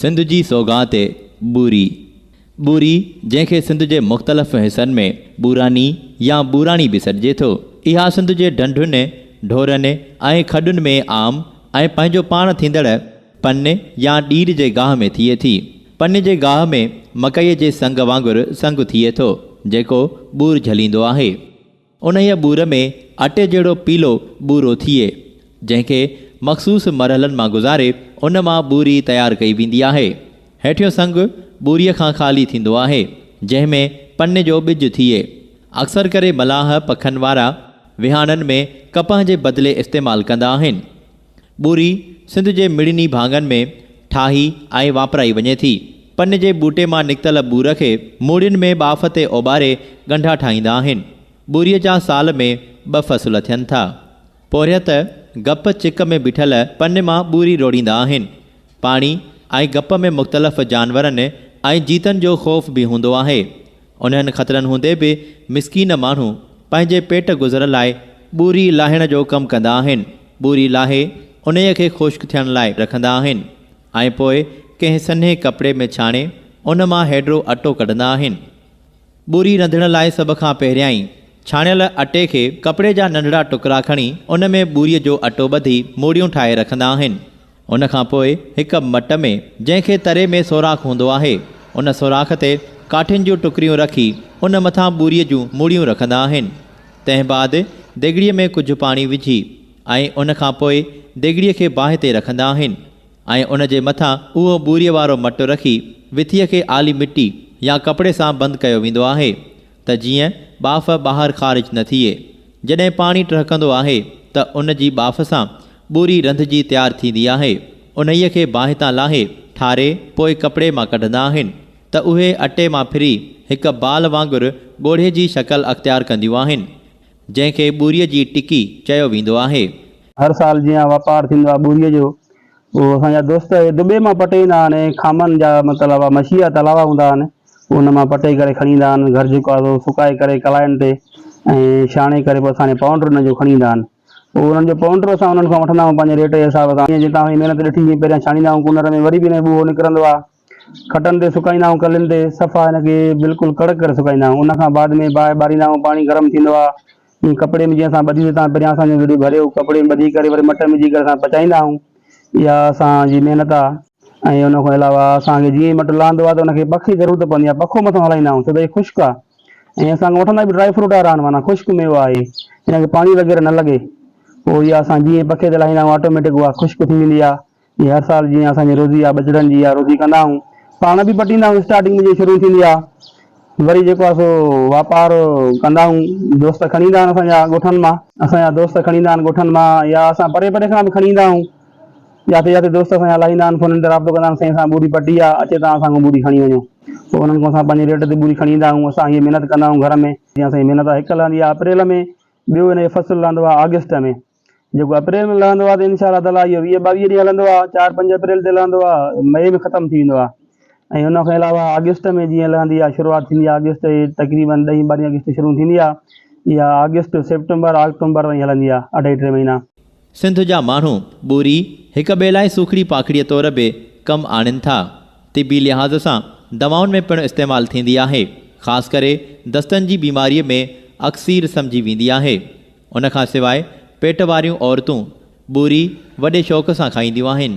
سنڌ جي سوغات ٻوري، ٻوري جنهن کي سنڌ جي مختلف حصن ۾ ٻوراني يا ٻوراڻي به سڏجي ٿو. اها سنڌ جي ڍنڍن، ڍورن ۽ کڏن ۾ عام ۽ پنهنجو پاڻ ٿيندڙ پن يا ڏير جي گاهه ۾ ٿئي ٿي. پن جي گاهه ۾ مڪئي جي سنگ وانگر سنگ ٿئي ٿو، جيڪو ٻور جهليندو آهي. انهيء ٻور ۾ اٽي جهڙو پيلو ٻورو ٿئي، جنهن کي مخصوص مرحلن مان گذاري ان مان ٻوري تيار ڪئي ويندي آهي. هيٺيون سنگ ٻوريء کان خالي ٿيندو آهي، جنهن ۾ پن جو ٻج ٿئي. اڪثر ڪري ملاح پکن وارا وهاڻن ۾ ڪپهه جي بدلي استعمال ڪندا آهن. ٻوري سنڌ جي مڙني ڀاڱن ۾ ٺاهي ۽ واپرائي وڃي ٿي. پن جي ٻوٽي مان نڪتل ٻور کي موڙين ۾ ٻاڦ تي اوٻاري ڳنڍا ٺاهيندا آهن. ٻوريء جا سال ۾ ٻه فصل ٿين ٿا. پورهيت گپ چڪ ۾ بيٺل پن مان ٻوري روڙيندا آهن. پاڻي ۽ گپ ۾ مختلف جانورن ۽ جيتن جو خوف به هوندو آهي. انهن خطرن هوندي به مسڪين ماڻهو پنهنجي پيٽ گذر لاء ٻوري لاهڻ جو ڪم ڪندا آهن. ٻوري لاهي انهيء کي خشڪ ٿيڻ لاء رکندا آهن ۽ پوء ڪنهن سنهي ڪپڙي ۾ ڇاڻي ان مان هيڊرو اٽو ڪڍندا آهن. ٻوري رنڌڻ لاء سڀ کان پهريائين ڇاڻيل اٽي کي ڪپڙي جا ننڍڙا ٽڪرا کڻي ان ۾ ٻوريء جو اٽو ٻڌي موڙيون ٺاهي رکندا آهن. ان کان پوء هڪ مٽ ۾، جنهن کي تري ۾ سوراخ هوندو آهي، ان سوراخ تي ڪاٺين جون ٽڪريون رکي ان مٿان ٻوريء جون موڙيون رکندا آهن. تنهن بعد ديڳڙيء ۾ ڪجهه پاڻي وجهي ۽ ان کان پوء ديڳڙيء کي باهه تي رکندا آهن ۽ ان جي مٿان اهو ٻوريء وارو مٽ رکي وٿيء کي آلي مٽي يا ڪپڙي سان بند ڪيو ويندو آهي ته جيئن ٻاڦ ٻاهر خارج نه ٿئي. جڏهن پاڻي ٽهڪندو آهي ته ان جي ٻاڦ سان ٻوري رنڌجي تيار ٿيندي آهي. انهيء کي باهه تان لاهي، ٺاري، پوء ڪپڙي مان ڪڍندا آهن ته اهي اٽي مان ڦري هڪ بال وانگر ڳوڙهي جي شڪل اختيار ڪنديون آهن، جنهن کي ٻوريء جي ٽڪي چيو ويندو آهي. هر سال جيئن واپار ٿيندو آهي ٻوريء جو، اهو اسان جا دوست اهي دٻي مان پٽي ايندا آهن ۽ کامن جا مطلب مڇيء جا تلاء هوندا آهن ان مان پٽي ڪري کڻي ايندا آهن گهر جيڪو آهي سو سڪائي ڪري ڪلائن تي ۽ ڇاڻي ڪري پوء اسان ڏي پائونڊر ان جو کڻي ايندا آهن پوء انهن جو پائونڊر اسان انهن کان وٺندا آهيون پنهنجي ريٽ جي حساب سان جيئن توهان جي محنت ڏٺي جيئن پهريان ڇاڻيندا آهيون ڪونر ۾ وري به ان ۾ ٻوهو نڪرندو آهي کٽن تي سڪائيندا آهيون ڪلين تي صفا هن کي بلڪل ڪڙڪ ڪري سڪائيندا آهيون ان کان بعد ۾ باهه ٻاريندا آهيون پاڻي گرم ٿيندو آهي ائين ڪپڙي ۾ جيئن اسان ٻڌي تان پريان اسان جو ويڏو ڀريو ڪپڙي ۾ ٻڌي ڪري وري مٽ ۾ وجهي ڪري اسان پچائيندا آهيون اها اسان جي محنت آهي ۽ ان کان علاوه اسان کي جيئن ئي مٽ لهندو آهي ته ان کي پکي جي ضرورت پوندي آهي پکو مٿان هلائيندا آهيون ڇو ته هي خشڪ آهي ۽ اسان کان وٺندا به ڊرائي فروٽ وارا آهن معنيٰ خشڪ ميوو آهي هن کي پاڻي وغيره نه لڳي پوء اها اسان جيئن پکي تي لاهيندا آهيون آٽوميٽڪ اها خشڪ ٿي ويندي آهي جي هر سال جيئن اسان جي روزي آ ٻچڙن جي اها روزي ڪندا آهيون پاڻ به پٽيندا آهيون اسٽارٽنگ ۾ جيئن شروع ٿيندي آ وري جيڪو آ سو واپار ڪندا آهيون دوست کڻي ايندا آهن اسان جا ڳوٺن مان اسان جا دوست کڻي ايندا آهن ڳوٺن مان يا اسان پري پري کان به کڻي ايندا آهيون جاتي جاتي دوست اسان جا لاهيندا آهن فونن تي رابطو ڪندا آهن سائين اسان ٻوري پٽي آ اچي تان اسان کان ٻوري کڻي وڃو پوء انهن کان اسان پنهنجي ريٽ تي ٻوري کڻي ايندا آهيون اسان هيء محنت ڪندا آهيون گهر ۾ جيئن اسان جي محنت آ هڪ لهندي آ اپريل ۾ ٻيو ان جو فصل لهندو آ آگسٽ ۾ جيڪو اپريل ۾ لهندو آهي ته انشاء الله تعالٰي اهو 20 22 ڏينهن هلندو آهي 4 5 اپريل تي لهندو آهي مئي ۾ ختم ٿي ويندو آهي ۽ ان کان علاوه آگسٽ ۾ جيئن لهندي آهي شروعات ٿيندي آهي آگسٽ جي تقريبن ڏهين ٻارهين آگسٽ شروع ٿيندي آهي اها آگسٽ سيپٽمبر آڪٽومبر تائين هلندي آهي اڍائي ٽي مهينا. سنڌ جا ماڻهو ٻوري هڪ ٻئي لاء سوکڙي پاکڙيء طور به ڪم آڻين ٿا. طبي لحاظ سان دوائن ۾ پڻ استعمال ٿيندي آهي. خاص ڪري دستن جي بيماريء ۾ اڪسير سمجهي ويندي آهي. ان کان سواء پيٽ واريون عورتون ٻوري وڏي شوق سان کائينديون آهن.